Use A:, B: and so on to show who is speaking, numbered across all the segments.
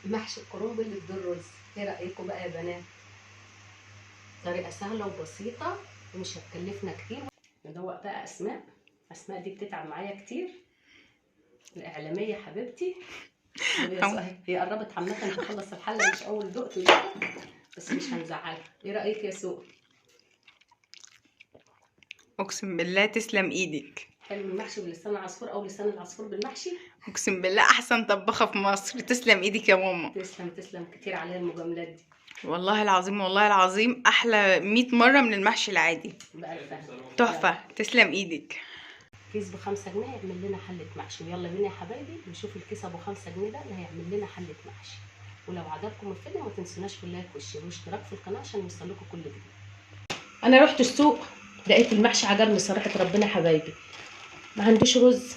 A: محشي الكرنب اللي بدون رز. ايه رايكم بقى يا بنات؟ طريقه سهلة وبسيطة ومش هتكلفنا كتير. ندوق بقى اسماء. اسماء دي بتتعب معايا كتير، الاعلامية حبيبتي. هي قربت عامة تخلص الحلة، مش اول دقت لسه، بس مش هنزعلها. ايه رايك يا سوق؟
B: اقسم بالله تسلم ايدك.
A: حلو المحشي بلسان العصفور او لسان العصفور بالمحشي.
B: اقسم بالله احسن طباخه في مصر، تسلم ايدك يا ماما.
A: تسلم تسلم كتير عليها المجاملات دي.
B: والله العظيم والله العظيم احلى 100 مرة من المحشي العادي. تحفة، تسلم ايدك.
A: كيس ب5 جنيه هيعمل لنا حله محشي. ويلا بينا يا حبايبي نشوف الكيس ابو 5 جنيه ده اللي هيعمل لنا حله محشي. ولو عجبكم الفيديو ما تنسوناش في ال like وال share والاشتراك في القناة عشان يوصل لكم كل جديد. انا رحت السوق لقيت المحشي عجبني صراحة ربنا يا حبايبي. ما عنديش رز،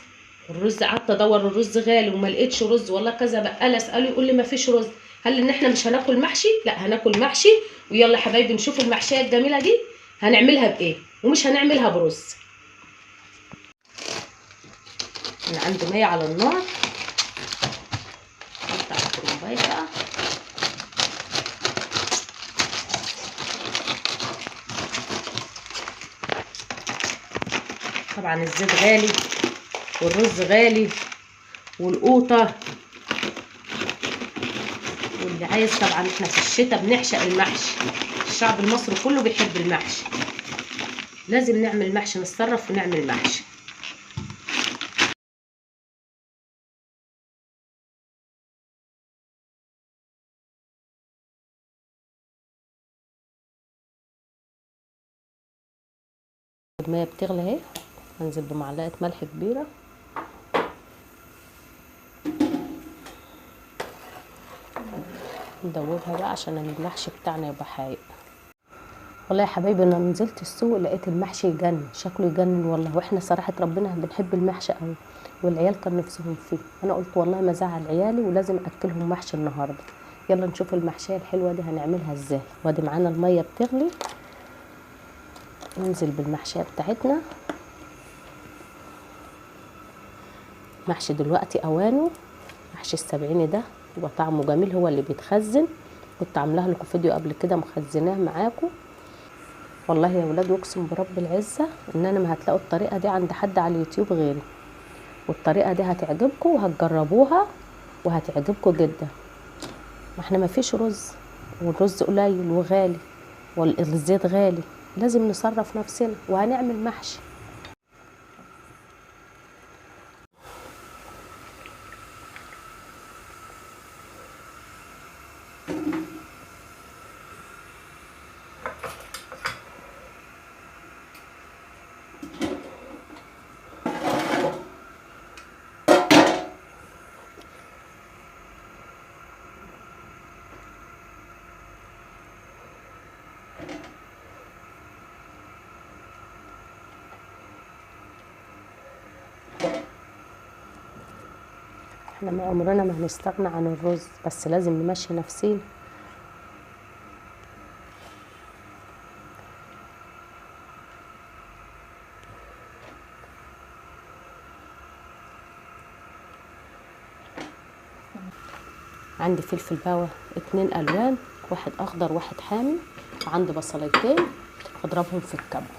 A: الرز قعدت ادور الرز غالي وما لقيتش رز والله، كذا بقاله اساله يقول لي ما فيش رز. هل ان احنا مش هناكل محشي؟ لا هناكل محشي. ويلا يا حبايبي نشوف المحشيه الجميلة دي هنعملها بايه، ومش هنعملها برز. انا عندي مية على النار، احط على الكرنبايه بقى. طبعا الزيت غالي والرز غالي والقوطه، واللي عايز طبعا احنا في الشتاء بنعشق المحشي، الشعب المصري كله بيحب المحشي، لازم نعمل محشي، نتصرف ونعمل محشي. المية بتغلي اهي، هنزل بمعلقه ملح كبيرة، ندوبها بقى عشان المحشي بتاعنا يبقى حايق. والله يا حبايبي انا نزلت السوق لقيت المحشي يجنن، شكله يجنن والله. واحنا صراحة ربنا بنحب المحشي قوي، والعيال كان نفسهم فيه. انا قلت والله ما ازعل عيالي ولازم اكلهم محشي النهارده. يلا نشوف المحشيه الحلوة دي هنعملها ازاي. وادي معانا المية بتغلي، ننزل بالمحشيه بتاعتنا. محشي دلوقتي اوانه، محشي السبعيني ده يبقى طعمه جميل، هو اللي بيتخزن. كنت عاملاه لكم فيديو قبل كده مخزناه معاكم. والله يا ولاد اقسم برب العزة ان انا ما هتلاقوا الطريقة دي عند حد على اليوتيوب غيري، والطريقة دي هتعجبكم وهتجربوها وهتعجبكم جدا. ما احنا ما فيش رز، والرز قليل وغالي والزيت غالي، لازم نصرف نفسنا وهنعمل محشي. احنا ما عمرنا ما هنستغنى عن الرز، بس لازم نمشي نفسينا. عندي فلفل باوة 2 الوان، واحد اخضر واحد حامي، وعندي بصلتين هضربهم في الكبه.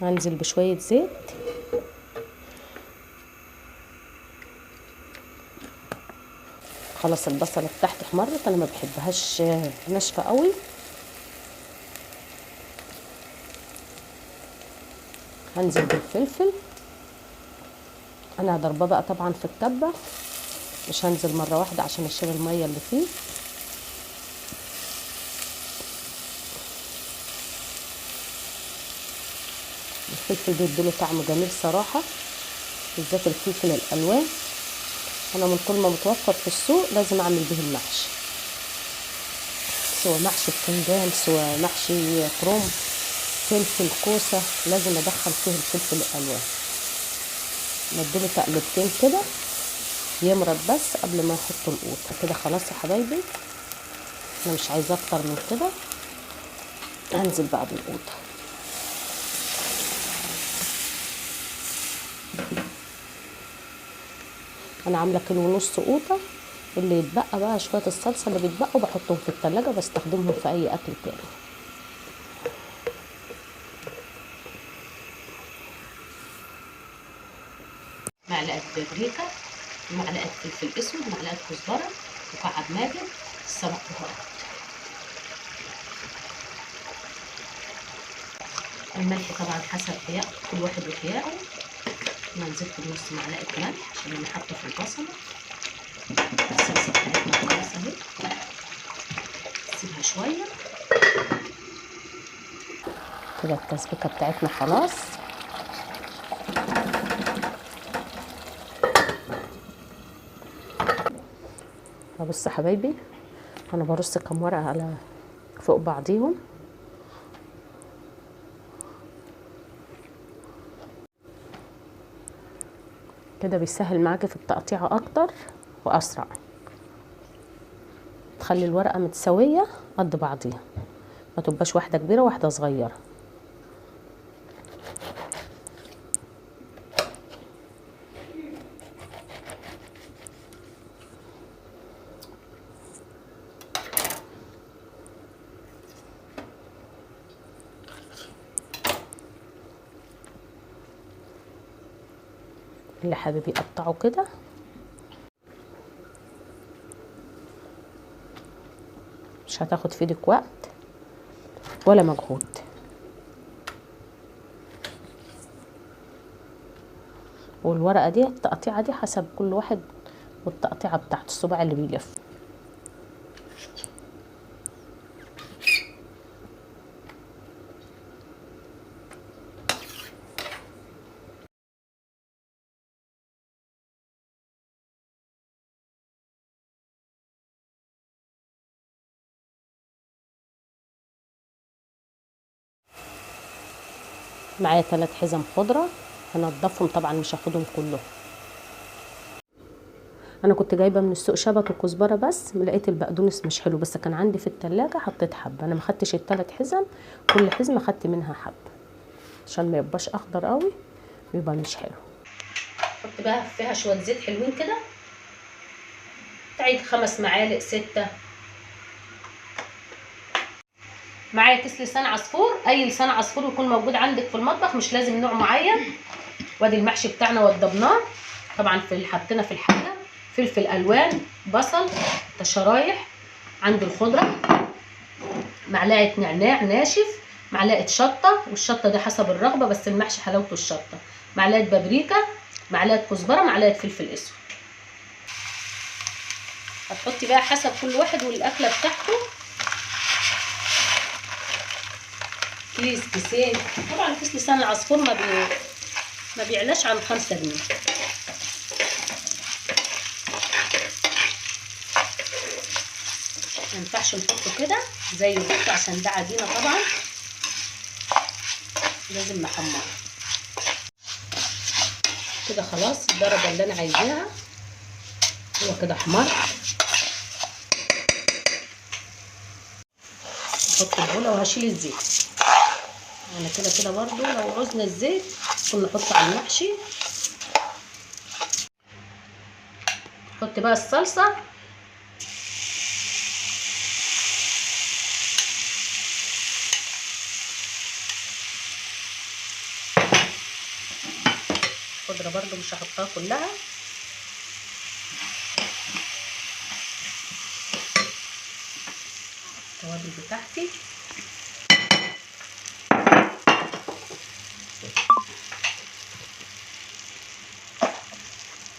A: هنزل بشوية زيت، خلاص البصله بتاعتي احمرت، انا ما بحبهاش ناشفة قوي. هنزل بالفلفل، انا هضربه بقى طبعا في الكبه، مش هنزل مرة واحدة عشان اشيل المية اللي فيه. الفلفل بيديله طعم جميل صراحة، بالذات الفلفل الالوان. انا من كل ما متوفر في السوق لازم اعمل به المحشي، سواء محشي بتنجان سواء محشي كرنب فلفل كوسة، لازم ادخل فيه الفلفل الالوان. نديله تقلبتين كده يمرض بس قبل ما احط القوطه كده. خلاص يا حبايبي انا مش عايزه اكتر من كده، هنزل بقى بالقوطه. انا عامله 1.5 كيلو قوطه، اللي يتبقى بقى شوية الصلصه اللي بيتبقوا بحطهم في التلاجة، بستخدمهم في اي اكل تاني. معلقه بابريكا، معلقه فلفل اسود، معلقه كزبره، مكعب ماجد، 7 بهارات. الملح طبعا حسب حياء كل واحد وحيائه. انا نزلت بنص معلقه ملح عشان انا حاطه في البصله. الصلصه بتاعتنا خلاص اهي، سيبها شوية كده. التسبيكه بتاعتنا خلاص. بصوا يا حبايبي، انا برص كام ورقة على فوق بعضيهم. كده بيسهل معاكي في التقطيع اكتر واسرع، تخلي الورقة متساوية قد بعضيها، ما تبقاش واحدة كبيرة وواحدة صغيرة. اللي حابب يقطعه كده. مش هتاخد في ايدك وقت ولا مجهود. والورقة دي التقطيعه دي حسب كل واحد والتقطيعه بتاعت الصباع اللي بيلف. معايا 3 حزم خضرة هنضفهم، طبعا مش هاخدهم كلهم. انا كنت جايبه من السوق شبت وكزبره بس، لقيت البقدونس مش حلو، بس كان عندي في التلاجة حطيت حبه. انا ما خدتش ال3 حزم، كل حزمه خدت منها حبه عشان ما يبقاش اخضر قوي بيبقى مش حلو. حط بقى فيها شوية زيت حلوين كده، تعيد 5 معالق 6. معايا كيس لسان عصفور، اي لسان عصفور يكون موجود عندك في المطبخ، مش لازم نوع معين. وادي المحشي بتاعنا وضبناه طبعا، في حطينا في الحلة فلفل الوان، بصل شرايح، عند الخضرة، معلقه نعناع ناشف، معلقه شطه، والشطه دي حسب الرغبة بس المحشي حلاوته الشطه، معلقه بابريكا، معلقه كزبره، معلقه فلفل اسود. هتحطي بقى حسب كل واحد والاكله بتاعته، كيس كيسين. طبعا كيس لسان العصفور ما بيعلاش عن 5 جنيه. ما ينفعش نحطه كده زي الرز عشان ده عجينه، طبعا لازم نحمره كده. خلاص الدرجة اللي انا عايزاها هو كده احمر. احط البوله وهشيل الزيت. انا كده كده برضو لو عوزنا الزيت كنا نحطه على المحشي. نحط بقى الصلصه. الخضرة برضو مش هحطها كلها. التوابل بتاعتي،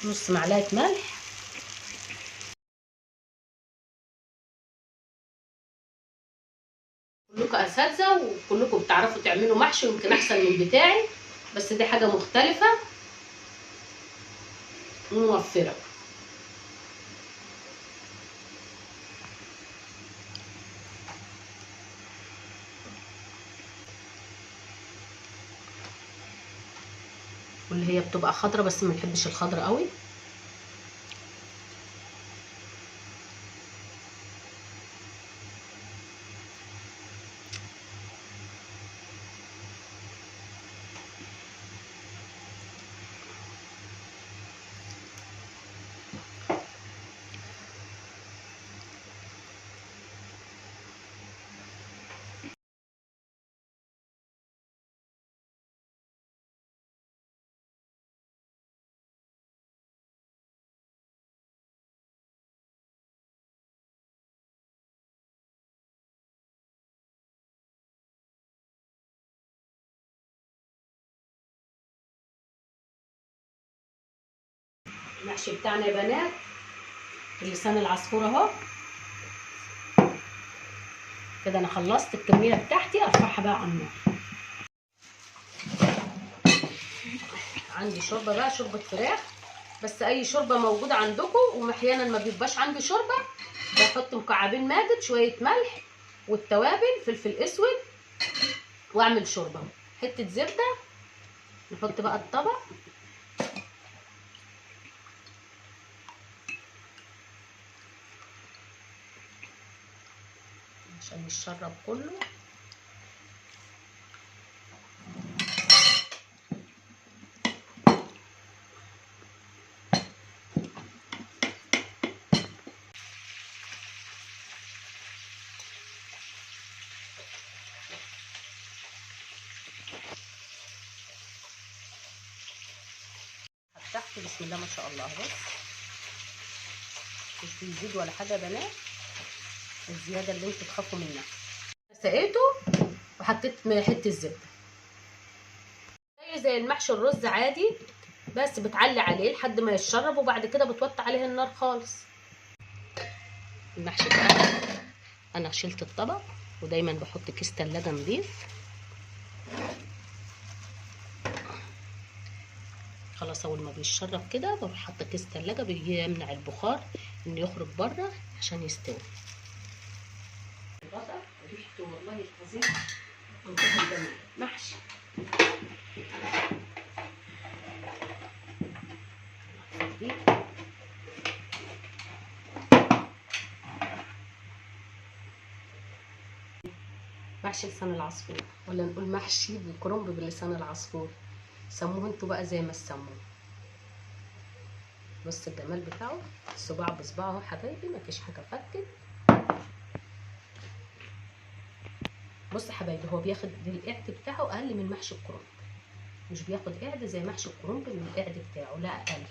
A: نص معلقه ملح، كلكم اساتذة وكلكم بتعرفوا تعملوا محشي، ويمكن احسن من بتاعي، بس دي حاجة مختلفة وموفره. واللي هي بتبقى خضرة بس ما نحبش الخضرة قوي. المحشي بتاعنا يا بنات لسان العصفور اهو كده. انا خلصت الكمية بتاعتي، ارفعها بقى على النار. عندي شوربة بقى، شوربة فراخ، بس اي شوربة موجودة عندكم، واحيانا ما بيبقاش عندي شوربة بحط مكعبين ماجد، شوية ملح والتوابل، فلفل اسود، واعمل شوربة، حتة زبدة. نحط بقى الطبق. عشان يتشرب كله. بتاعته بسم الله ما شاء الله. بص مش بيزيد ولا حاجة يا بنات، الزيادة اللي انتوا تخافوا منها. سقيته وحطيت حتة زبدة زي المحشي الرز عادي، بس بتعلي عليه لحد ما يتشرب، وبعد كده بتوطي عليه النار خالص. المحشي بتاعنا انا شلت الطبق، ودايما بحط كيس تلاجة نضيف. خلاص اول ما بيتشرب كده بروح حاطه كيس تلاجة بيمنع البخار انه يخرج بره عشان يستوي. الغطا ريحته والله العظيم منتهى الجمال. محشي محشي لسان العصفور، ولا نقول محشي بالكرنب بلسان العصفور، سموه انتوا بقى زي ما تسموه. بص الجمال بتاعه، صباع بصباعه اهو حبايبي، مفيش حاجة فكت. بص حبايبي هو بياخد القعد بتاعه اقل من محشي الكرنب، مش بياخد قعد زي محشي الكرنب من القعد بتاعه، لا اقل.